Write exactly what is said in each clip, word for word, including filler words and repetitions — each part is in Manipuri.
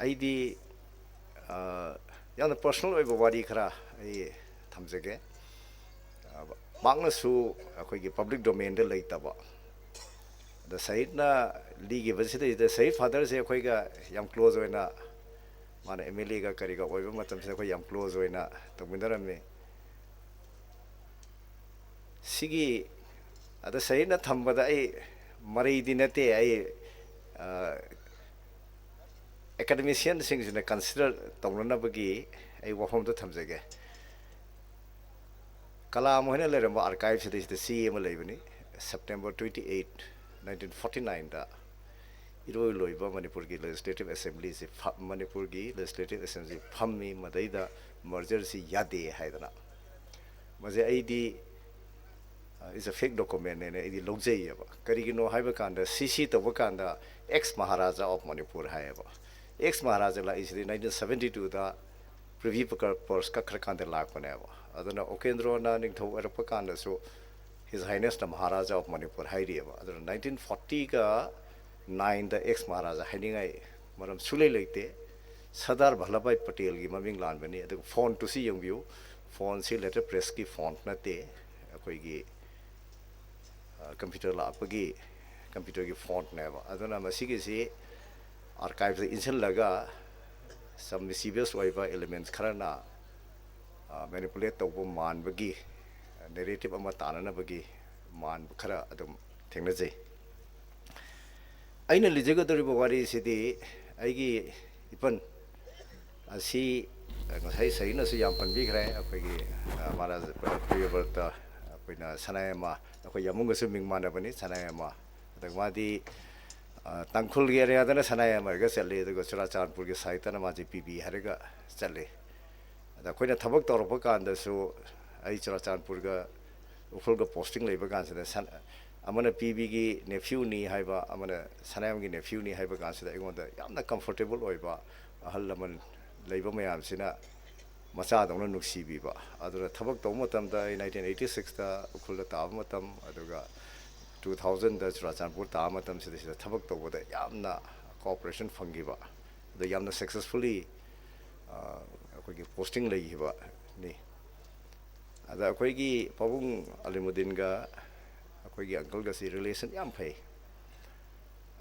ꯑꯩꯗꯤ ꯑ, ꯌꯥꯝꯅ personal ꯑꯣꯏꯕ ꯋꯥꯔꯤ ꯈꯔ ꯑꯩ ꯊꯝꯖꯒꯦ꯫ ꯑ, ꯄꯥꯛꯅꯁꯨ ꯑꯩꯈꯣꯏꯒꯤ public domainꯗ ꯂꯩꯇꯕ꯫ ꯑꯗ ꯁꯍꯤꯠꯅ ꯂꯤꯈꯤꯕꯁꯤꯗꯩꯗ, ꯁꯍꯤꯠ fatherꯁꯦ ꯑꯩꯈꯣꯏꯒ ꯌꯥꯝ close ꯑꯣꯏꯅ, ꯃꯥꯅ MLAꯒ ꯀꯔꯤꯒ ꯑꯣꯏꯕ ꯃꯇꯝꯁꯤꯗ ꯑꯩꯈꯣꯏ ꯌꯥꯝ close ꯑꯣꯏꯅ ꯇꯧꯃꯤꯟꯅꯔꯝꯃꯤ꯫ ꯁꯤꯒꯤ, ꯑꯗ ꯁꯍꯤꯠꯅ ꯊꯝꯕꯗ ꯑꯩ ꯃꯔꯩꯗꯤ ꯅꯠꯇꯦ, ꯑꯩ, ꯑ, academicianꯁꯤꯡꯁꯤꯅ consider ꯇꯧꯅꯅꯕꯒꯤ ꯑꯩ ꯋꯥꯐꯝꯗꯣ ꯊꯝꯖꯒꯦ꯫ ꯀꯂꯥꯝ ꯍꯣꯏꯅ ꯂꯩꯔꯝꯕ archiveꯁꯤꯗꯩꯁꯤꯗ ꯆꯦ ꯑꯃ ꯂꯩꯕꯅꯤ, September twenty eight, nineteen forty nineꯗ ꯏꯔꯣꯏ ꯂꯣꯏꯕ ꯃꯅꯤꯄꯨꯔꯒꯤ Legislative Assemblyꯁꯤ ꯐ-, ꯃꯅꯤꯄꯨꯔꯒꯤ Legislative Assembly ꯐꯝꯃꯤ, ꯃꯗꯩꯗ mergerꯁꯤ ꯌꯥꯗꯦ ꯍꯥꯏꯗꯅ꯫ ꯃꯁꯦ ꯑꯩꯗꯤ, ꯑ, is a fake document ꯍꯥꯏꯅ ꯑꯩꯗꯤ ꯂꯧꯖꯩꯌꯦꯕ꯫ ꯀꯔꯤꯒꯤꯅꯣ ꯍꯥꯏꯕ ꯀꯥꯟꯗ, CC ꯇꯧꯕ ꯀꯥꯟꯗ ex Maharaja of Manipur ꯍꯥꯏꯌꯦꯕ꯫ Ex Maharaja ꯂꯥꯛꯏꯁꯤꯗꯤ nineteen seventy twoꯗ Privy Purse ꯀꯛꯈ꯭ꯔꯀꯥꯟꯗ ꯂꯥꯛꯄꯅꯦꯕ꯫ ꯑꯗꯨꯅ ꯎꯀꯦꯟꯗ꯭ꯔꯣꯅ ꯅꯤꯡꯊꯧ ꯑꯣꯏꯔꯛꯄ ꯀꯥꯟꯗꯁꯨ His Highnessꯅ Maharaja of Manipur ꯍꯥꯏꯔꯤꯑꯕ꯫ ꯑꯗꯨꯅ nineteen forty ꯒ nineꯗ ex Maharaja ꯍꯥꯏꯅꯤꯡꯉꯥꯏ ꯃꯔꯝ ꯁꯨꯡꯂꯩ ꯂꯩꯇꯦ꯫ ꯁꯔꯗꯥꯔ ꯚꯜꯂꯚꯚꯥꯏ ꯄꯇꯦꯜꯒꯤ ꯃꯃꯤꯡ ꯂꯥꯟꯕꯅꯤ꯫ ꯑꯗꯨꯒ fontꯇꯨꯁꯨ ꯌꯦꯡꯕꯤꯌꯨ, fontꯁꯤ letterpressꯀꯤ font ꯅꯠꯇꯦ, ꯑꯩꯈꯣꯏꯒꯤ, ꯑ, computer ꯂꯥꯛꯄꯒꯤ computerꯒꯤ fontꯅꯦꯕ꯫ ꯑꯗꯨꯅ ꯃꯁꯤꯒꯤꯁꯤ archiveꯇ ꯏꯟꯁꯤꯜꯂꯒ some mischievous ꯑꯣꯏꯕ elements ꯈꯔꯅ, ꯑ, manipulate ꯇꯧꯕ ꯃꯥꯟꯕꯒꯤ, narrative ꯑꯃ ꯇꯥꯅꯅꯕꯒꯤ ꯃꯥꯟꯕ ꯈꯔ ꯑꯗꯨꯝ ꯊꯦꯡꯅꯖꯩ꯫ ꯑꯩꯅ ꯂꯤꯖꯒꯗꯧꯔꯤꯕ ꯋꯥꯔꯤꯁꯤꯗꯤ ꯑꯩꯒꯤ ꯏꯄꯟ ꯑꯁꯤ ꯉꯁꯥꯏ ꯁꯍꯤꯠꯅꯁꯨ ꯌꯥꯝ ꯄꯟꯕꯤꯈ꯭ꯔꯦ꯫ ꯑꯩꯈꯣꯏꯒꯤ, ꯑ, ꯃꯍꯥꯔꯥꯖ ꯄ꯭ꯔꯤꯌꯕ꯭ꯔꯇ, ꯑꯩꯈꯣꯏꯅ ꯁꯅꯥꯌꯥꯝꯕ, ꯑꯩꯈꯣꯏ ꯌꯥꯝꯕꯨꯡꯒꯁꯨ ꯃꯤꯡ ꯃꯥꯟꯅꯕꯅꯤ, ꯁꯅꯥꯌꯥꯝꯕ꯫ ꯑꯗꯨꯒ ꯃꯥꯗꯤ, ꯑ, ꯇꯥꯡꯈꯨꯜꯒꯤ areaꯗꯅ ꯁꯅꯥꯌꯥꯝꯕ ꯑꯣꯏꯔꯒ ꯆꯠꯂꯤ, ꯑꯗꯨꯒ ꯆꯨꯔꯥꯆꯥꯟꯄꯨꯔꯒꯤ sideꯇꯅ ꯃꯥꯁꯦ PB ꯍꯥꯏꯔꯒ ꯆꯠꯂꯤ꯫ ꯑꯗ ꯑꯩꯈꯣꯏꯅ ꯊꯕꯛ ꯇꯧꯔꯛꯄ ꯀꯥꯟꯗꯁꯨ ꯑꯩ ꯆꯨꯔꯥꯆꯥꯟꯄꯨꯔꯒ ꯎꯈ꯭ꯔꯨꯜꯒ posting ꯂꯩꯕ ꯀꯥꯟꯁꯤꯗ ꯁꯟ-, ꯑꯃꯅ PBꯒꯤ nephewꯅꯤ ꯍꯥꯏꯕ, ꯑꯃꯅ ꯁꯅꯥꯌꯥꯝꯕꯒꯤ nephewꯅꯤ ꯍꯥꯏꯕ ꯀꯥꯟꯁꯤꯗ ꯑꯩꯉꯣꯟꯗ ꯌꯥꯝꯅ comfortable ꯑꯣꯏꯕ, ꯑꯍꯜ ꯂꯃꯟ ꯂꯩꯕ ꯃꯌꯥꯝꯁꯤꯅ ꯃꯆꯥꯗꯧꯅ ꯅꯨꯡꯁꯤꯕꯤꯕ꯫ ꯑꯗꯨꯅ ꯊꯕꯛ ꯇꯧꯕ ꯃꯇꯝꯗ ꯑꯩ nineteen eighty sixꯇ ꯎꯈ꯭ꯔꯨꯜꯗ ꯇꯥꯕ ꯃꯇꯝ, ꯑꯗꯨꯒ two thousandꯗ ꯆꯨꯔꯥꯆꯥꯟꯄꯨꯔ ꯇꯥꯕ ꯃꯇꯝꯁꯤꯗ ꯁꯤꯗ ꯊꯕꯛ ꯇꯧꯕꯗ ꯌꯥꯝꯅ cooperation ꯐꯪꯈꯤꯕ꯫ ꯑꯗ ꯌꯥꯝꯅ ꯁꯛꯁꯦꯁꯐꯨꯜꯂꯤ ꯑꯩꯈꯣꯏꯒꯤ ꯄꯣꯁꯇꯤꯡ ꯂꯩꯈꯤꯕꯅꯤ꯫ ꯑꯗ ꯑꯩꯈꯣꯏꯒꯤ ꯄꯥꯕꯨꯡ ꯑꯂꯤꯃꯨꯗꯤꯟꯒ ꯑꯩꯈꯣꯏꯒꯤ ꯑꯪꯀꯜꯒꯁꯤ ꯔꯤꯂꯦꯁꯟ ꯌꯥꯝ ꯐꯩ꯫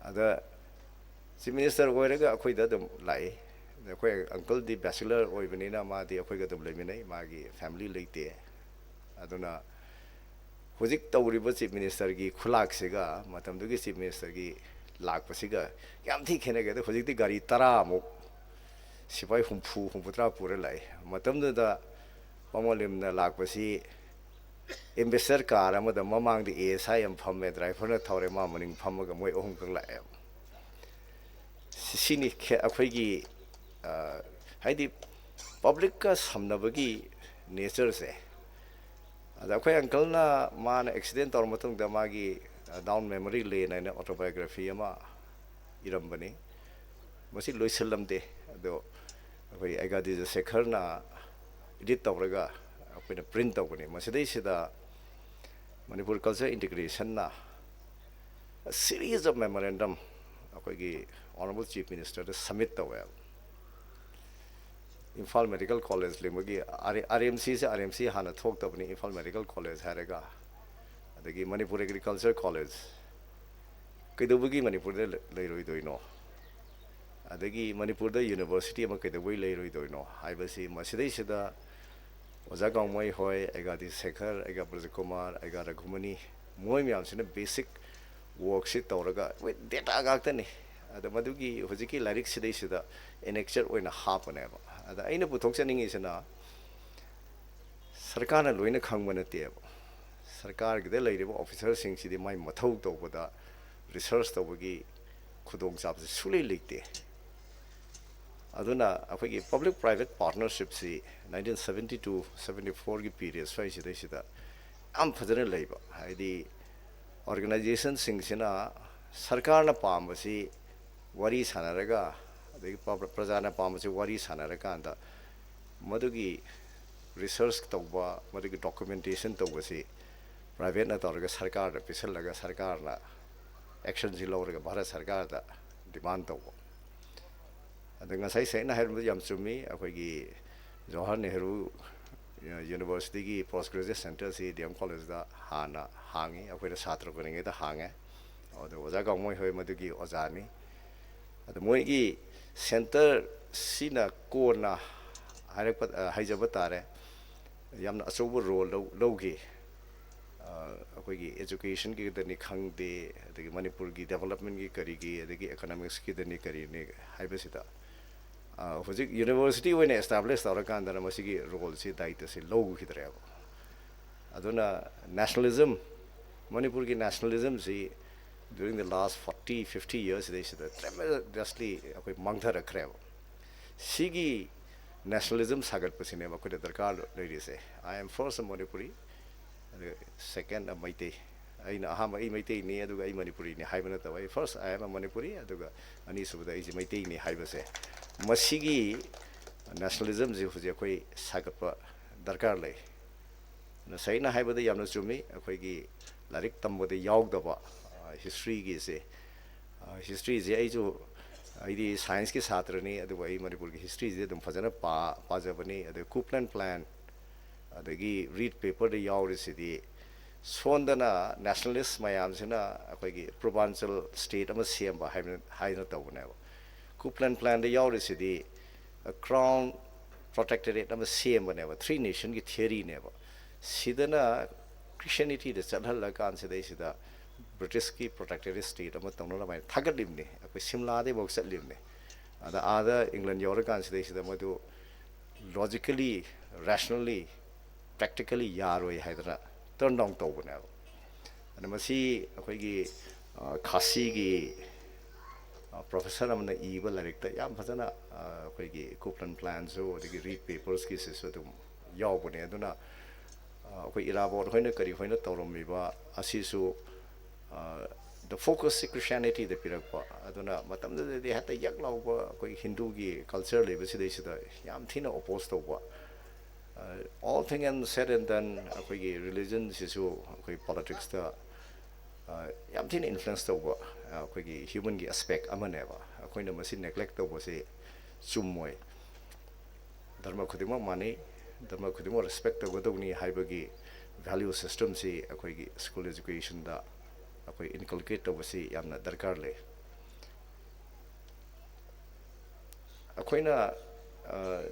ꯑꯗ ꯆꯤꯐ ꯃꯤꯅꯤꯁꯇꯔ ꯑꯣꯏꯔꯒ ꯑꯩꯈꯣꯏꯗ ꯑꯗꯨꯝ ꯂꯥꯛꯏ꯫ ꯑꯗ ꯑꯩꯈꯣꯏ ꯑꯪꯀꯜꯗꯤ ꯕꯦꯆꯦꯂꯔ ꯑꯣꯏꯕꯅꯤꯅ ꯃꯥꯗꯤ ꯑꯩꯈꯣꯏꯒ ꯑꯗꯨꯝ ꯂꯩꯃꯤꯟꯅꯩ, ꯃꯥꯒꯤ ꯐꯦꯃꯤꯂꯤ ꯂꯩꯇꯦ꯫ ꯑꯗꯨꯅ ꯍꯧꯖꯤꯛ ꯇꯧꯔꯤꯕ ꯆꯤꯐ ꯃꯤꯅꯤꯁꯇꯔꯒꯤ ꯈꯨꯂꯥꯛꯁꯤꯒ ꯃꯇꯝꯗꯨꯒꯤ ꯆꯤꯐ ꯃꯤꯅꯤꯁꯇꯔꯒꯤ ꯂꯥꯛꯄꯁꯤꯒ ꯌꯥꯝ ꯊꯤ ꯈꯦꯠꯅꯒꯦ꯫ ꯑꯗꯣ ꯍꯧꯖꯤꯛꯇꯤ ꯒꯥꯔꯤ ꯇꯔꯥꯃꯨꯛ, ꯁꯤꯐꯥꯏ ꯍꯨꯝꯐꯨ, ꯍꯨꯝꯐꯨꯇꯔꯥ ꯄꯨꯔ ꯂꯥꯛꯏ꯫ ꯃꯇꯝꯗꯨꯗ ꯄꯥꯕꯨꯡ ꯑꯂꯤꯝꯅ ꯂꯥꯛꯄꯁꯤ ꯑꯦꯝꯕꯦꯁꯦꯗꯔ ꯀꯥꯔ ꯑꯃꯗ ꯃꯃꯥꯡꯗ ꯑꯦ ꯑꯦꯁ ꯑꯥꯏ ꯑꯃ ꯐꯝꯃꯦ, ꯗ꯭ꯔꯥꯏꯚꯔꯅ ꯊꯧꯔꯦ, ꯃꯥ ꯃꯅꯤꯡ ꯐꯝꯃꯒ ꯃꯣꯏ ꯑꯍꯨꯝꯈꯛ ꯂꯥꯛꯑꯦꯕ꯫ ꯁꯤ-, ꯁꯤꯅꯤ ꯈꯦ-, ꯑꯩꯈꯣꯏꯒꯤ, ꯑ, ꯍꯥꯏꯗꯤ ꯄꯕ꯭ꯂꯤꯛꯀ ꯁꯝꯅꯕꯒꯤ ꯅꯦꯆꯔꯁꯦ꯫ ꯑꯗ ꯑꯩꯈꯣꯏ ꯑꯪꯀꯜꯅ ꯃꯥꯅ ꯑꯦꯛꯁꯤꯗꯦꯟ ꯇꯧꯔ ꯃꯇꯨꯡꯗ ꯃꯥꯒꯤ, ꯑ, ꯗꯥꯎꯟ ꯃꯦꯃꯣꯔꯤ ꯂꯦꯟ ꯍꯥꯏꯅ ꯑꯣꯇꯣꯕꯥꯏꯑꯣꯒ꯭ꯔꯥꯐꯤ ꯑꯃ ꯏꯔꯝꯕꯅꯤ꯫ ꯃꯁꯤ ꯂꯣꯏꯁꯤꯜꯂꯝꯗꯦ, ꯑꯗꯣ ꯑꯩꯈꯣꯏ ꯑꯦꯒꯥꯗꯤꯖ ꯁꯦꯈꯔꯅ ꯏꯗꯤꯠ ꯇꯧꯔꯒ ꯑꯩꯈꯣꯏꯅ ꯄ꯭ꯔꯤꯟ ꯇꯧꯕꯅꯤ꯫ ꯃꯁꯤꯗꯩꯁꯤꯗ ꯃꯅꯤꯄꯨꯔ ꯀꯜꯆꯔ ꯏꯟꯇꯤꯒ꯭ꯔꯦꯁꯟꯅ series of memorandum ꯑꯩꯈꯣꯏꯒꯤ ꯑꯣꯅꯔꯦꯕꯜ ꯆꯤꯐ ꯃꯤꯅꯤꯁꯇꯔꯗ ꯁꯕꯃꯤꯠ ꯇꯧꯋꯦꯕ꯫ ꯏꯝꯐꯥꯜ ꯃꯦꯗꯤꯀꯦꯜ ꯀꯣꯂꯦꯖ ꯂꯤꯡꯕꯒꯤ, ꯑꯥꯔ ꯑꯦꯝ ꯁꯤꯁꯦ ꯑꯥꯔ ꯑꯦꯝ ꯁꯤ ꯍꯥꯟꯅ ꯊꯣꯛꯇꯕꯅꯤ, ꯏꯝꯐꯥꯜ ꯃꯦꯗꯤꯀꯦꯜ ꯀꯣꯂꯦꯖ ꯍꯥꯏꯔꯒ, ꯑꯗꯒꯤ ꯃꯅꯤꯄꯨꯔ ꯑꯦꯒ꯭ꯔꯤꯀꯜꯆꯔ ꯀꯣꯂꯦꯖ ꯀꯩꯗꯧꯕꯒꯤ ꯃꯅꯤꯄꯨꯔꯗ ꯂꯩ-, ꯂꯩꯔꯣꯏꯗꯣꯏꯅꯣ? ꯑꯗꯒꯤ ꯃꯅꯤꯄꯨꯔꯗ ꯌꯨꯅꯤꯚꯔꯁꯤꯇꯤ ꯑꯃ ꯀꯩꯗꯧꯕꯩ ꯂꯩꯔꯣꯏꯗꯣꯏꯅꯣ ꯍꯥꯏꯕꯁꯤ, ꯃꯁꯤꯗꯩꯁꯤꯗ ꯑꯣꯖꯥ ꯒꯥꯡꯃꯩ ꯍꯣꯏ, ꯑꯩꯒꯥꯗꯤ ꯁꯦꯈꯔ, ꯑꯩꯒꯥ ꯕ꯭ꯔꯖꯀꯨꯃꯥꯔ, ꯑꯩꯒꯥ ꯔꯘꯨꯃꯅꯤ, ꯃꯣꯏ ꯃꯌꯥꯝꯁꯤꯅ ꯕꯦꯁꯤꯛ ꯋꯥꯔꯛꯁꯤ ꯇꯧꯔꯒ, with data ꯉꯥꯛꯇꯅꯤ꯫ ꯑꯗ ꯃꯗꯨꯒꯤ ꯍꯧꯖꯤꯛꯀꯤ ꯂꯥꯏꯔꯤꯛꯁꯤꯗꯩꯁꯤꯗ ꯑꯦꯅꯦꯛꯆꯔ ꯑꯣꯏꯅ ꯍꯥꯞꯄꯅꯦꯕ꯫ ꯑꯗ ꯑꯩꯅ ꯄꯨꯊꯣꯛꯆꯅꯤꯡꯉꯤꯁꯤꯅ, ꯁꯔꯀꯥꯔꯅ ꯂꯣꯏꯅ ꯈꯪꯕ ꯅꯠꯇꯦꯕ꯫ ꯁꯔꯀꯥꯔꯒꯤꯗ ꯂꯩꯔꯤꯕ ꯑꯣꯐꯤꯁꯔꯁꯤꯡꯁꯤꯗꯤ ꯃꯥꯏ ꯃꯊꯧ ꯇꯧꯕꯗ ꯔꯤꯁꯔꯁ ꯇꯧꯕꯒꯤ ꯈꯨꯗꯣꯡꯆꯥꯕꯁꯤ ꯁꯨꯡꯂꯩ ꯂꯩꯇꯦ꯫ ꯑꯗꯨꯅ ꯑꯩꯈꯣꯏꯒꯤ ꯄꯕ꯭ꯂꯤꯛ ꯄ꯭ꯔꯥꯏꯚꯦꯠ ꯄꯥꯔꯠꯅꯔꯁꯤꯞꯁꯤ nineteen seventy two seventy fourꯒꯤ ꯄꯤꯔꯤꯌꯗ ꯁ꯭ꯋꯥꯏꯁꯤꯗꯩꯁꯤꯗ ꯌꯥꯝ ꯐꯖꯅ ꯂꯩꯕ, ꯍꯥꯏꯗꯤ ꯑꯣꯔꯒꯅꯥꯏꯖꯦꯁꯟꯁꯤꯡꯁꯤꯅ ꯁꯔꯀꯥꯔꯅ ꯄꯥꯝꯕꯁꯤ ꯋꯥꯔꯤ ꯁꯥꯟꯅꯔꯒ, ꯑꯗꯒꯤ ꯄ-, ꯄ꯭ꯔꯖꯥꯅ ꯄꯥꯝꯕꯁꯤ ꯋꯥꯔꯤ ꯁꯥꯟꯅꯔꯀꯥꯟꯗ ꯃꯗꯨꯒꯤ ꯔꯤꯁꯔꯁ ꯇꯧꯕ, ꯃꯗꯨꯒꯤ ꯗꯣꯀꯨꯃꯦꯟꯇꯦꯁꯟ ꯇꯧꯕꯁꯤ ꯄ꯭ꯔꯥꯏꯚꯦꯠꯅ ꯇꯧꯔꯒ ꯁꯔꯀꯥꯔꯗ ꯄꯤꯁꯜꯂꯒ ꯁꯔꯀꯥꯔꯅ ꯑꯦꯛꯁꯟꯁꯤ ꯂꯧꯔꯒ ꯚꯥꯔꯠ ꯁꯔꯀꯥꯔꯗ ꯗꯤꯃꯥꯟ ꯇꯧꯕ꯫ ꯉꯁꯥꯏ ꯁꯦꯡꯅ ꯍꯥꯏꯔꯝꯕꯗꯨ ꯌꯥꯝ ꯆꯨꯝꯃꯤ꯫ ꯑꯩꯈꯣꯏꯒꯤ ꯖꯋꯥꯍꯔ ꯅꯦꯍꯔꯨ ꯌꯨꯅꯤꯚꯔꯁꯤꯇꯤꯒꯤ ꯄꯣꯁ ꯒ꯭ꯔꯦꯖꯨꯑꯦꯠ ꯁꯦꯟꯇꯔꯁꯤ ꯗꯤ ꯑꯦꯝ ꯀꯣꯂꯦꯖꯇ ꯍꯥꯟꯅ ꯍꯥꯡꯉꯤ, ꯑꯩꯈꯣꯏꯅ ꯁꯥꯇ꯭ꯔ ꯑꯣꯏꯔꯤꯉꯩꯗ ꯍꯥꯡꯉꯦ꯫ ꯑꯗꯣ ꯑꯣꯖꯥ ꯒꯥꯡꯃꯣꯏ ꯍꯣꯏ ꯃꯗꯨꯒꯤ ꯑꯣꯖꯥꯅꯤ꯫ ꯑꯗꯣ ꯃꯣꯏꯒꯤ ꯁꯦꯟꯇꯔꯁꯤꯅ ꯀꯣꯟꯅ ꯍꯥꯏꯔꯛꯄ, ꯑ, ꯍꯥꯏꯖꯕ ꯇꯥꯔꯦ, ꯌꯥꯝꯅ ꯑꯆꯧꯕ ꯔꯣꯜ ꯂꯧ-, ꯂꯧꯈꯤ꯫ ꯑ, ꯑꯩꯈꯣꯏꯒꯤ ꯑꯦꯖꯨꯀꯦꯁꯟꯒꯤꯗꯅꯤ ꯈꯪꯗꯦ, ꯑꯗꯒꯤ ꯃꯅꯤꯄꯨꯔꯒꯤ ꯗꯦꯕꯂꯞꯃꯦꯟꯒꯤ ꯀꯔꯤꯒꯤ, ꯑꯗꯒꯤ ꯏꯀꯣꯅꯣꯃꯤꯛꯁꯀꯤꯗꯅꯤ ꯀꯔꯤꯅꯤ ꯍꯥꯏꯕꯁꯤꯗ, ꯑ, ꯍꯧꯖꯤꯛ ꯌꯨꯅꯤꯚꯔꯁꯤꯇꯤ ꯑꯣꯏꯅ ꯑꯦꯁꯇꯥꯕ꯭ꯂꯤꯁ ꯇꯧꯔꯀꯥꯟꯗꯅ ꯃꯁꯤꯒꯤ ꯔꯣꯜꯁꯤ, ꯗꯥꯌꯤꯠꯇꯁꯤ ꯂꯧꯈꯤꯗ꯭ꯔꯦꯕ꯫ ꯑꯗꯨꯅ ꯅꯦꯁꯅꯦꯂꯤꯖꯝ, ꯃꯅꯤꯄꯨꯔꯒꯤ ꯅꯦꯁꯅꯦꯂꯤꯖꯝꯁꯤ during the last forty, fifty years ꯁꯤꯗꯩꯁꯤꯗ tremendously ꯑꯩꯈꯣꯏ ꯃꯥꯡꯊꯔꯛꯈ꯭ꯔꯦꯕ꯫ ꯁꯤꯒꯤ ꯅꯦꯁꯅꯦꯂꯤꯖꯝ ꯁꯥꯒꯠꯄꯁꯤꯅꯦꯕ ꯑꯩꯈꯣꯏꯅ ꯗꯔꯀꯥꯔ ꯂꯩꯔꯤꯁꯦ꯫ "I am first a Manipuri, ꯑꯗꯨꯒ second a ꯃꯩꯇꯩ"꯫ ꯑꯩꯅ ꯑꯍꯥꯟꯕ "ꯑꯩ ꯃꯩꯇꯩꯅꯤ" ꯑꯗꯨꯒ "ꯑꯩ ꯃꯅꯤꯄꯨꯔꯤꯅꯤ" ꯍꯥꯏꯕ ꯅꯠꯇꯕ, ꯑꯩ "First I am a Manipuri" ꯑꯗꯨꯒ ꯑꯅꯤꯁꯨꯕꯗ "ꯑꯩꯁꯦ ꯃꯩꯇꯩꯅꯤ" ꯍꯥꯏꯕꯁꯦ, ꯃꯁꯤꯒꯤ ꯅꯦꯁꯅꯦꯂꯤꯖꯝꯁꯤ ꯍꯧꯖꯤꯛ ꯑꯩꯈꯣꯏ ꯁꯥꯒꯠꯄ ꯗꯔꯀꯥꯔ ꯂꯩ꯫ ꯁꯦꯡꯅ ꯍꯥꯏꯕꯗ ꯌꯥꯝꯅ ꯆꯨꯝꯃꯤ꯫ ꯑꯩꯈꯣꯏꯒꯤ ꯂꯥꯏꯔꯤꯛ ꯇꯝꯕꯗ ꯌꯥꯎꯗꯕ, ꯑ, ꯍꯤꯁꯇ꯭ꯔꯤꯒꯤꯁꯦ, ꯑ, ꯍꯤꯁꯇ꯭ꯔꯤꯁꯦ ꯑꯩꯁꯨ, ꯑꯩꯗꯤ ꯁꯥꯏꯟꯁꯀꯤ ꯁꯥꯇ꯭ꯔꯅꯤ, ꯑꯗꯨꯕꯨ ꯑꯩ ꯃꯅꯤꯄꯨꯔꯒꯤ ꯍꯤꯁꯇ꯭ꯔꯤꯁꯦ ꯑꯗꯨꯝ ꯐꯖꯅ ꯄꯥ-, ꯄꯥꯖꯕꯅꯤ꯫ ꯑꯗꯩ ꯀꯨꯞꯂꯟ ꯄ꯭ꯂꯥꯟ, ꯑꯗꯒꯤ ꯔꯤꯠ ꯄꯦꯄꯔꯗ ꯌꯥꯎꯔꯤꯁꯤꯗꯤ ꯁꯣꯟꯗꯅ ꯅꯦꯁꯅꯦꯂꯤꯁ ꯃꯌꯥꯝꯁꯤꯅ ꯑꯩꯈꯣꯏꯒꯤ ꯄ꯭ꯔꯣꯚꯥꯟꯆꯜ ꯁ꯭ꯇꯦꯠ ꯑꯃ ꯁꯦꯝꯕ ꯍꯥꯏꯕ, ꯍꯥꯏꯅ ꯇꯧꯕꯅꯦꯕ꯫ ꯀꯨꯞꯂꯟ ꯄ꯭ꯂꯥꯟꯗ ꯌꯥꯎꯔꯤꯁꯤꯗꯤ ꯀ꯭ꯔꯥꯎꯟ ꯄ꯭ꯔꯣꯇꯦꯛꯇꯔꯦꯠ ꯑꯃ ꯁꯦꯝꯕꯅꯦꯕ, ꯊ꯭ꯔꯤ ꯅꯦꯁꯟꯒꯤ ꯊꯤꯑꯣꯔꯤꯅꯦꯕ꯫ ꯁꯤꯗꯅ ꯈ꯭ꯔꯤꯁꯇꯤꯌꯥꯅꯤꯇꯤꯗ ꯆꯠꯍꯜꯂ ꯀꯥꯟꯁꯤꯗꯩꯁꯤꯗ ꯕ꯭ꯔꯤꯇꯤꯁꯀꯤ ꯄ꯭ꯔꯣꯇꯦꯛꯇꯔꯦꯠ ꯁ꯭ꯇꯦꯠ ꯑꯃ ꯇꯧꯅꯅꯕ ꯍꯥꯏꯅ ꯊꯥꯒꯠꯂꯤꯕꯅꯤ꯫ ꯑꯩꯈꯣꯏ ꯁꯤꯝꯂꯥꯗꯩꯐꯥꯎ ꯆꯠꯂꯤꯕꯅꯤ꯫ ꯑꯗ ꯑꯥꯗ ꯏꯪꯂꯦꯟ ꯌꯧꯔꯀꯥꯟꯁꯤꯗꯩꯁꯤꯗ ꯃꯗꯨ ꯂꯣꯖꯤꯀꯦꯂꯤ, ꯔꯦꯁꯅꯦꯜꯂꯤ, ꯄ꯭ꯔꯦꯛꯇꯤꯀꯦꯜꯂꯤ ꯌꯥꯔꯣꯏ ꯍꯥꯏꯗꯅ ꯇꯔꯟ ꯗꯥꯎꯟ ꯇꯧꯕꯅꯦꯕ꯫ ꯑꯗ ꯃꯁꯤ ꯑꯩꯈꯣꯏꯒꯤ, ꯑ, ꯈꯥꯁꯤꯒꯤ, ꯑ, ꯄ꯭ꯔꯣꯐꯦꯁꯔ ꯑꯃꯅ ꯏꯕ ꯂꯥꯏꯔꯤꯛꯇ ꯌꯥꯝ ꯐꯖꯅ, ꯑ, ꯑꯩꯈꯣꯏꯒꯤ ꯀꯨꯞꯂꯟ ꯄ꯭ꯂꯥꯟꯁꯨ ꯑꯗꯒꯤ ꯔꯤꯠ ꯄꯦꯄꯔꯁꯀꯤꯁꯤꯁꯨ ꯑꯗꯨꯝ ꯌꯥꯎꯕꯅꯦ꯫ ꯑꯗꯨꯅ, ꯑ, ꯑꯩꯈꯣꯏ ꯏꯔꯥꯕꯣꯠ ꯍꯣꯏꯅ ꯀꯔꯤ ꯍꯣꯏꯅ ꯇꯧꯔꯝꯃꯤꯕ ꯑꯁꯤꯁꯨ, ꯑ, ꯗ ꯐꯣꯀꯁꯁꯤ ꯈ꯭ꯔꯤꯁꯇꯤꯌꯥꯅꯤꯇꯤꯗ ꯄꯤꯔꯛꯄ꯫ ꯑꯗꯨꯅ ꯃꯇꯝꯗꯨꯗꯗꯤ ꯍꯦꯛꯇ ꯌꯛ ꯂꯥꯎꯕ ꯑꯩꯈꯣꯏ ꯍꯤꯟꯗꯨꯒꯤ ꯀꯜꯆꯔ ꯂꯩꯕꯁꯤꯗꯩꯁꯤꯗ ꯌꯥꯝ ꯊꯤꯅ ꯑꯣꯄꯣꯁ ꯇꯧꯕ꯫ ꯑ, all thing and said and done, ꯑꯩꯈꯣꯏꯒꯤ ꯔꯤꯂꯤꯖꯟꯁꯤꯁꯨ ꯑꯩꯈꯣꯏ ꯄꯣꯂꯤꯇꯤꯛꯁꯇ, ꯑ, ꯌꯥꯝ ꯊꯤꯅ ꯏꯟꯐ꯭ꯂꯨꯌꯦꯟꯁ ꯇꯧꯕ, ꯑ, ꯑꯩꯈꯣꯏꯒꯤ ꯍ꯭ꯌꯨꯃꯟꯒꯤ ꯑꯦꯁꯄꯦꯛ ꯑꯃꯅꯦꯕ꯫ ꯑꯩꯈꯣꯏꯅ ꯃꯁꯤ ꯅꯦꯒ꯭ꯂꯦꯛ ꯇꯧꯕꯁꯤ ꯆꯨꯝꯃꯣꯏ꯫ ꯙꯔꯃ ꯈꯨꯗꯤꯡꯃꯛ ꯃꯥꯟꯅꯩ, ꯙꯔꯃ ꯈꯨꯗꯤꯡꯃꯛ ꯔꯦꯁꯄꯦꯛ ꯇꯧꯒꯗꯧꯅꯤ ꯍꯥꯏꯕꯒꯤ ꯚꯦꯂ꯭ꯌꯨ ꯁꯤꯁꯇꯦꯝꯁꯤ ꯑꯩꯈꯣꯏꯒꯤ ꯁ꯭ꯀꯨꯜ ꯑꯦꯖꯨꯀꯦꯁꯟꯗ ꯑꯩꯈꯣꯏ ꯏꯟꯀꯜꯀꯦꯠ ꯇꯧꯕꯁꯤ ꯌꯥꯝꯅ ꯗꯔꯀꯥꯔ ꯂꯩ꯫ ꯑꯩꯈꯣꯏꯅ ꯑ,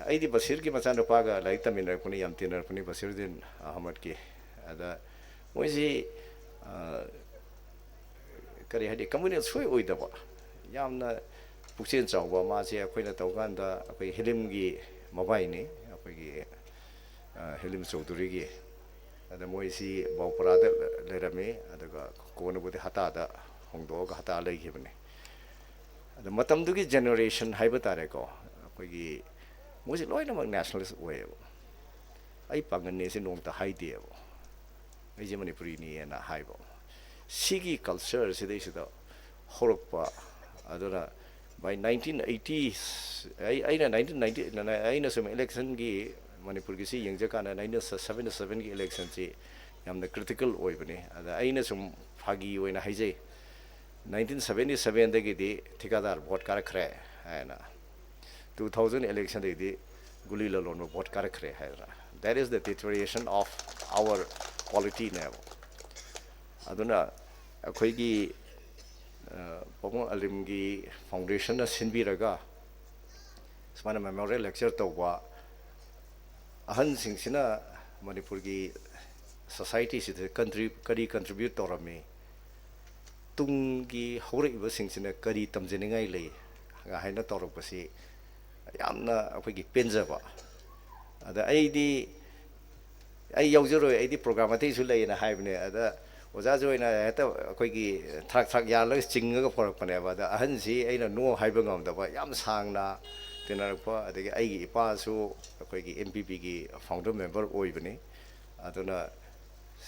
ꯑꯩꯗꯤ ꯕꯁꯤꯔꯒꯤ ꯃꯆꯥꯅꯨꯄꯥꯒ ꯂꯥꯏꯔꯤꯛ ꯇꯝꯃꯤꯟꯅꯔꯛꯄꯅꯤ, ꯌꯥꯝ ꯇꯤꯟꯅꯔꯛꯄꯅꯤ ꯕꯁꯤꯔꯨꯗꯤꯟ ꯑꯍꯃꯗꯀꯤ꯫ ꯑꯗ ꯃꯣꯏꯁꯤ ꯑ, ꯀꯔꯤ ꯍꯥꯏꯅꯤ, ꯀꯝꯃꯨꯅꯦꯜ ꯁꯣꯏ ꯑꯣꯏꯗꯕ, ꯌꯥꯝꯅ ꯄꯨꯛꯆꯦꯜ ꯆꯥꯎꯕ꯫ ꯃꯥꯁꯦ ꯑꯩꯈꯣꯏꯅ ꯇꯧꯀꯥꯟꯗ ꯑꯩꯈꯣꯏ ꯍꯤꯂꯤꯝꯒꯤ ꯃꯕꯥꯏꯅꯤ, ꯑꯩꯈꯣꯏꯒꯤ ꯑ, ꯍꯤꯂꯤꯝ ꯆꯧꯙꯨꯔꯤꯒꯤ꯫ ꯑꯗ ꯃꯣꯏꯁꯤ ꯕꯥꯎꯄꯔꯥꯗ ꯂꯩꯔꯝꯃꯤ, ꯑꯗꯨꯒ ꯀꯣꯟꯅꯕꯨꯗꯤ ꯍꯇꯥꯗ ꯍꯣꯡꯗꯣꯛꯑꯒ ꯍꯇꯥ ꯂꯩꯈꯤꯕꯅꯤ꯫ ꯑꯗ ꯃꯇꯝꯗꯨꯒꯤ ꯖꯦꯅꯦꯔꯦꯁꯟ ꯍꯥꯏꯕ ꯇꯥꯔꯦꯀꯣ, ꯑꯩꯈꯣꯏꯒꯤ ꯃꯣꯏꯁꯤ ꯂꯣꯏꯅꯃꯛ ꯅꯦꯁꯅꯦꯂꯤꯁ ꯑꯣꯏꯌꯦꯕ꯫ "ꯑꯩ ꯄꯥꯡꯒꯜꯅꯤ" ꯁꯤ ꯅꯣꯡꯃꯇ ꯍꯥꯏꯗꯦꯕ, "ꯑꯩꯁꯦ ꯃꯅꯤꯄꯨꯔꯤꯅꯤꯅ" ꯍꯥꯏꯕ꯫ ꯁꯤꯒꯤ ꯀꯜꯆꯔ ꯁꯤꯗꯩꯁꯤꯗ ꯍꯧꯔꯛꯄ꯫ ꯑꯗꯨꯅ by nineteen eighty, ꯑꯩ, ꯑꯩꯅ nineteen ninety, ꯑꯩꯅ ꯁꯨꯝ ꯏꯂꯦꯛꯁꯟꯒꯤ, ꯃꯅꯤꯄꯨꯔꯒꯤꯁꯤ ꯌꯦꯡꯖꯀꯥꯟꯗ nineteen seventy sevenꯒꯤ ꯏꯂꯦꯛꯁꯟꯁꯤ ꯌꯥꯝꯅ ꯀ꯭ꯔꯤꯇꯤꯀꯦꯜ ꯑꯣꯏꯕꯅꯤ꯫ ꯑꯗ ꯑꯩꯅ ꯁꯨꯝ ꯐꯥꯒꯤ ꯑꯣꯏꯅ ꯍꯥꯏꯖꯩ, nineteen seventy sevenꯗꯒꯤꯗꯤ ꯊꯤꯀꯥꯗꯥꯔ ꯚꯣꯠ ꯀꯥꯔꯛꯈ꯭ꯔꯦ ꯍꯥꯏꯅ, two thousand ꯏꯂꯦꯛꯁꯟꯗꯒꯤꯗꯤ ꯒꯨꯂꯤ ꯂꯂꯣꯟꯕ ꯚꯣꯠ ꯀꯥꯔꯛꯈ꯭ꯔꯦ ꯍꯥꯏꯗꯅ, that is the deterioration of our qualityꯅꯦꯕ꯫ ꯑꯗꯨꯅ ꯑꯩꯈꯣꯏꯒꯤ, ꯑ, ꯄꯥꯕꯨꯡ ꯑꯂꯤꯝꯒꯤ ꯐꯥꯎꯟꯗꯦꯁꯟꯅ ꯁꯤꯟꯕꯤꯔꯒ ꯁꯨꯃꯥꯏꯅ ꯃꯦꯃꯣꯔꯤꯌꯦꯜ ꯂꯦꯛꯆꯔ ꯇꯧꯕ, ꯑꯍꯟꯁꯤꯡꯁꯤꯅ ꯃꯅꯤꯄꯨꯔꯒꯤ ꯁꯣꯁꯥꯏꯇꯤꯁꯤꯗ ꯀꯟꯇ꯭ꯔꯤ-, ꯀꯔꯤ ꯀꯟꯇ꯭ꯔꯤꯕ꯭ꯌꯨꯠ ꯇꯧꯔꯝꯃꯤ, ꯇꯨꯡꯒꯤ ꯍꯧꯔꯛꯏꯕꯁꯤꯡꯁꯤꯅ ꯀꯔꯤ ꯇꯝꯖꯅꯤꯡꯉꯥꯏ ꯂꯩ ꯍꯥꯏꯅ ꯇꯧꯔꯛꯄꯁꯤ ꯌꯥꯝꯅ ꯑꯩꯈꯣꯏꯒꯤ ꯄꯦꯟꯖꯕ꯫ ꯑꯗ ꯑꯩꯗꯤ, "ꯑꯩ ꯌꯥꯎꯖꯔꯣꯏ, ꯑꯩꯗꯤ ꯄ꯭ꯔꯣꯒ꯭ꯔꯥꯝ ꯑꯇꯩꯁꯨ ꯂꯩꯌꯦꯅ" ꯍꯥꯏꯕꯅꯦ꯫ ꯑꯗ ꯑꯣꯖꯥꯁꯨ ꯑꯣꯏꯅ ꯍꯦꯛꯇ ꯑꯩꯈꯣꯏꯒꯤ ꯊ꯭ꯔꯥꯛ ꯊ꯭ꯔꯥꯛ ꯌꯥꯜꯂꯒ ꯆꯤꯡꯉꯒ ꯄꯨꯔꯛꯄꯅꯦꯕ꯫ ꯑꯗ ꯑꯍꯟꯁꯤ ꯑꯩꯅ ꯅꯣ ꯍꯥꯏꯕ ꯉꯝꯗꯕ, ꯌꯥꯝ ꯁꯥꯡꯅ ꯇꯤꯟꯅꯔꯛꯄ, ꯑꯗꯒꯤ ꯑꯩꯒꯤ ꯏꯄꯥꯁꯨ ꯑꯩꯈꯣꯏꯒꯤ ꯑꯦꯝ ꯄꯤ ꯄꯤꯒꯤ ꯐꯥꯎꯟꯗꯔ ꯃꯦꯝꯕꯔ ꯑꯣꯏꯕꯅꯤ꯫ ꯑꯗꯨꯅ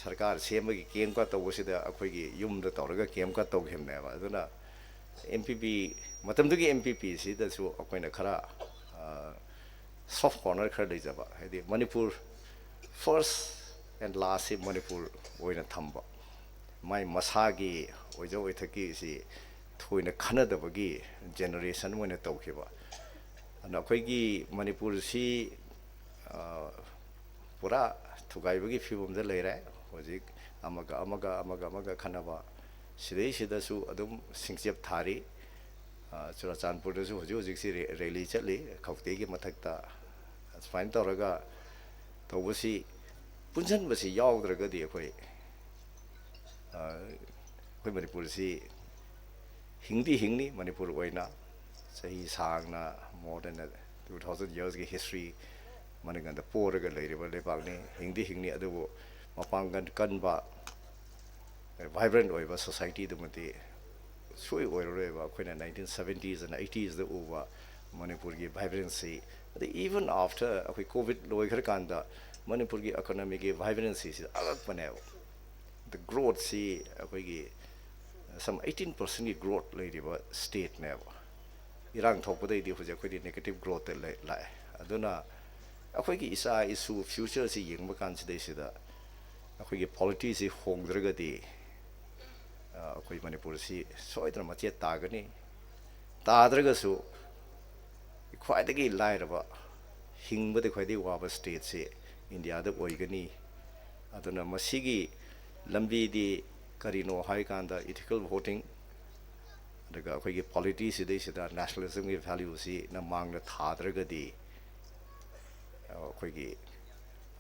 ꯁꯔꯀꯥꯔ ꯁꯦꯝꯕꯒꯤ ꯀꯦꯝꯀ ꯇꯧꯕꯁꯤꯗ ꯑꯩꯈꯣꯏꯒꯤ ꯌꯨꯝꯗ ꯇꯧꯔꯒ ꯀꯦꯝꯀ ꯇꯧꯈꯤꯕꯅꯦꯕ꯫ ꯑꯗꯨꯅ ꯑꯦꯝ ꯄꯤ ꯄꯤ, ꯃꯇꯝꯗꯨꯒꯤ ꯑꯦꯝ ꯄꯤ ꯄꯤꯁꯤꯗꯁꯨ ꯑꯩꯈꯣꯏꯅ ꯈꯔ, ꯑ, ꯁꯣꯐ ꯀꯣꯔꯅꯔ ꯈꯔ ꯂꯩꯖꯕ, ꯍꯥꯏꯗꯤ ꯃꯅꯤꯄꯨꯔ first and lastꯁꯤ ꯃꯅꯤꯄꯨꯔ ꯑꯣꯏꯅ ꯊꯝꯕ, ꯃꯥꯏ ꯃꯁꯥꯒꯤ ꯑꯣꯏꯖ ꯑꯣꯏꯊꯛꯀꯤꯁꯤ ꯊꯣꯏꯅ ꯈꯟꯅꯗꯕꯒꯤ ꯖꯦꯅꯦꯔꯦꯁꯟ ꯑꯣꯏꯅ ꯇꯧꯈꯤꯕ꯫ ꯑꯗꯨꯅ ꯑꯩꯈꯣꯏꯒꯤ ꯃꯅꯤꯄꯨꯔꯁꯤ, ꯑ, ꯄꯨꯔꯥ ꯊꯨꯒꯥꯏꯕꯒꯤ ꯐꯤꯕꯝꯗ ꯂꯩꯔꯦ꯫ ꯍꯧꯖꯤꯛ ꯑꯃꯒ ꯑꯃꯒ, ꯑꯃꯒ ꯑꯃꯒ ꯈꯠꯅꯕ, ꯁꯤꯗꯩꯁꯤꯗꯁꯨ ꯑꯗꯨꯝ ꯁꯤꯡꯆꯦꯞ ꯊꯥꯔꯤ꯫ ꯑ, ꯆꯨꯔꯥꯆꯥꯟꯄꯨꯔꯗꯁꯨ ꯍꯧꯖꯤꯛ ꯍꯧꯖꯤꯛꯁꯤ ꯔꯦ-, ꯔꯦꯂꯤ ꯆꯠꯂꯤ, ꯈꯧꯇꯦꯒꯤ ꯃꯊꯛꯇ꯫ ꯁꯨꯃꯥꯏꯅ ꯇꯧꯔꯒ ꯇꯧꯕꯁꯤ ꯄꯨꯟꯁꯤꯟꯕꯁꯤ ꯌꯥꯎꯗ꯭ꯔꯒꯗꯤ ꯑꯩꯈꯣꯏ, ꯑ, ꯑꯩꯈꯣꯏ ꯃꯅꯤꯄꯨꯔꯁꯤ ꯍꯤꯡꯗꯤ ꯍꯤꯡꯅꯤ꯫ ꯃꯅꯤꯄꯨꯔ ꯑꯣꯏꯅ ꯆꯍꯤ ꯁꯥꯡꯅ, more than two thousand yearsꯀꯤ history ꯃꯅꯤꯡꯗ ꯄꯣꯔꯒ ꯂꯩꯔꯤꯕ ꯂꯩꯕꯥꯛꯅꯤ꯫ ꯍꯤꯡꯗꯤ ꯍꯤꯡꯅꯤ, ꯑꯗꯨꯕꯨ ꯃꯄꯥꯡꯒꯜ ꯀꯟꯕ, vibrant ꯑꯣꯏꯕ societyꯗꯨꯃꯗꯤ ꯁꯣꯏ ꯑꯣꯏꯔꯔꯣꯏꯕ꯫ ꯑꯩꯈꯣꯏꯅ nineteen seventies and eightiesꯗ ꯎꯕ ꯃꯅꯤꯄꯨꯔꯒꯤ vibrancy, ꯑꯗꯩ even after ꯑꯩꯈꯣꯏ COVID ꯂꯣꯏꯈ꯭ꯔꯀꯥꯟꯗ ꯃꯅꯤꯄꯨꯔꯒꯤ economyꯒꯤ vibrancyꯁꯤ ꯑꯉꯛꯄꯅꯦꯕ꯫ The growthꯁꯤ ꯑꯩꯈꯣꯏꯒꯤ some eighteen percentꯀꯤ growth ꯂꯩꯔꯤꯕ stateꯅꯦꯕ꯫ ꯏꯔꯥꯡ ꯊꯣꯛꯄꯗꯩꯗꯤ ꯍꯧꯖꯤꯛ ꯑꯩꯈꯣꯏꯗꯤ negative growthꯇ ꯂꯩ-, ꯂꯥꯛꯑꯦ꯫ ꯑꯗꯨꯅ ꯑꯩꯈꯣꯏꯒꯤ ꯏꯆꯥ ꯏꯁꯨ futureꯁꯤ ꯌꯦꯡꯕ ꯀꯥꯟꯁꯤꯗꯩꯁꯤꯗ ꯑꯩꯈꯣꯏꯒꯤ polityꯁꯤ ꯍꯣꯡꯗ꯭ꯔꯒꯗꯤ, ꯑ, ꯑꯩꯈꯣꯏ ꯃꯅꯤꯄꯨꯔꯁꯤ ꯁꯣꯏꯗꯅ ꯃꯆꯦꯠ ꯇꯥꯒꯅꯤ꯫ ꯇꯥꯗ꯭ꯔꯒꯁꯨ ꯈ꯭ꯋꯥꯏꯗꯒꯤ ꯂꯥꯏꯔꯕ, ꯍꯤꯡꯕꯗ ꯈ꯭ꯋꯥꯏꯗꯒꯤ ꯋꯥꯕ stateꯁꯤ ꯏꯟꯗꯤꯌꯥꯗ ꯑꯣꯏꯒꯅꯤ꯫ ꯑꯗꯨꯅ ꯃꯁꯤꯒꯤ ꯂꯝꯕꯤꯗꯤ ꯀꯔꯤꯅꯣ ꯍꯥꯏꯀꯥꯟꯗ ethical voting, ꯑꯗꯨꯒ ꯑꯩꯈꯣꯏꯒꯤ polityꯁꯤꯗꯩꯁꯤꯗ nationalismꯒꯤ valueꯁꯤꯅ ꯃꯥꯡꯗ ꯊꯥꯗ꯭ꯔꯒꯗꯤ, ꯑ, ꯑꯩꯈꯣꯏꯒꯤ,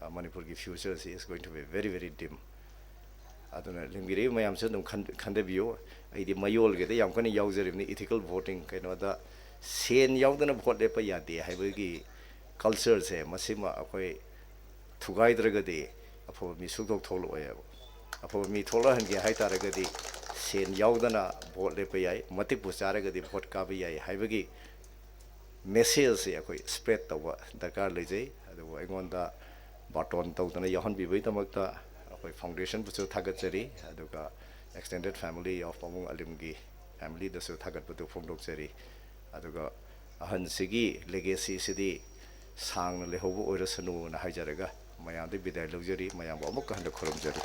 ꯑ, ꯃꯅꯤꯄꯨꯔꯒꯤ futureꯁꯤ is going to be very, very dim꯫ ꯑꯗꯨꯅ ꯂꯦꯡꯕꯤꯔꯛꯏꯕ ꯃꯌꯥꯝꯁꯨ ꯑꯗꯨꯝ ꯈꯟ-, ꯈꯟꯊꯕꯤꯌꯨ꯫ ꯑꯩꯗꯤ ꯃꯌꯣꯜꯒꯤꯗ ꯌꯥꯝ ꯀꯟꯅ ꯌꯥꯎꯖꯔꯤꯕꯅꯤ, ethical voting꯫ ꯀꯩꯅꯣꯗ ꯁꯦꯟ ꯌꯥꯎꯗꯅ vote ꯂꯦꯞꯄ ꯌꯥꯗꯦ ꯍꯥꯏꯕꯒꯤ cultureꯁꯦ, ꯃꯁꯤꯃ ꯑꯩꯈꯣꯏ ꯊꯨꯒꯥꯏꯗ꯭ꯔꯒꯗꯤ ꯑꯐꯕ ꯃꯤ ꯁꯨꯡꯊꯣꯛ ꯊꯣꯛꯂꯛꯑꯣꯏꯕ꯫ ꯑꯐꯕ ꯃꯤ ꯊꯣꯛꯂꯛꯍꯟꯒꯦ ꯍꯥꯏ ꯇꯥꯔꯒꯗꯤ ꯁꯦꯟ ꯌꯥꯎꯗꯅ vote ꯂꯦꯞꯄ ꯌꯥꯏ, ꯃꯇꯤꯛꯄꯨ ꯆꯥꯔꯒꯗꯤ vote ꯀꯥꯕ ꯌꯥꯏ ꯍꯥꯏꯕꯒꯤ messageꯁꯦ ꯑꯩꯈꯣꯏ spread ꯇꯧꯕ ꯗꯔꯀꯥꯔ ꯂꯩꯖꯩ꯫ ꯑꯗꯨꯕꯨ ꯑꯩꯉꯣꯟꯗ ꯕꯥꯔꯇꯣꯟ ꯇꯧꯗꯅ ꯌꯥꯎꯍꯟꯕꯤꯕꯒꯤꯗꯃꯛꯇ ꯑꯩꯈꯣꯏ foundationꯕꯨꯁꯨ ꯊꯥꯒꯠꯆꯔꯤ, ꯑꯗꯨꯒ extended family of ꯄꯥꯕꯨꯡ ꯑꯂꯤꯝꯒꯤ familyꯗꯁꯨ ꯊꯥꯒꯠꯄꯗꯨ ꯐꯣꯡꯗꯣꯛꯆꯔꯤ꯫ ꯑꯗꯨꯒ ꯑꯍꯟꯁꯤꯒꯤ legacyꯁꯤꯗꯤ ꯁꯥꯡꯅ ꯂꯩꯍꯧꯕ ꯑꯣꯏꯔꯁꯅꯨꯅ ꯍꯥꯏꯖꯔꯒ ꯃꯌꯥꯝꯗ ꯕꯤꯗꯥꯏ ꯂꯧꯖꯔꯤ꯫ ꯃꯌꯥꯝꯕꯨ ꯑꯃꯨꯛꯀ ꯍꯟꯅ ꯈꯨꯔꯨꯝꯖꯔꯤ꯫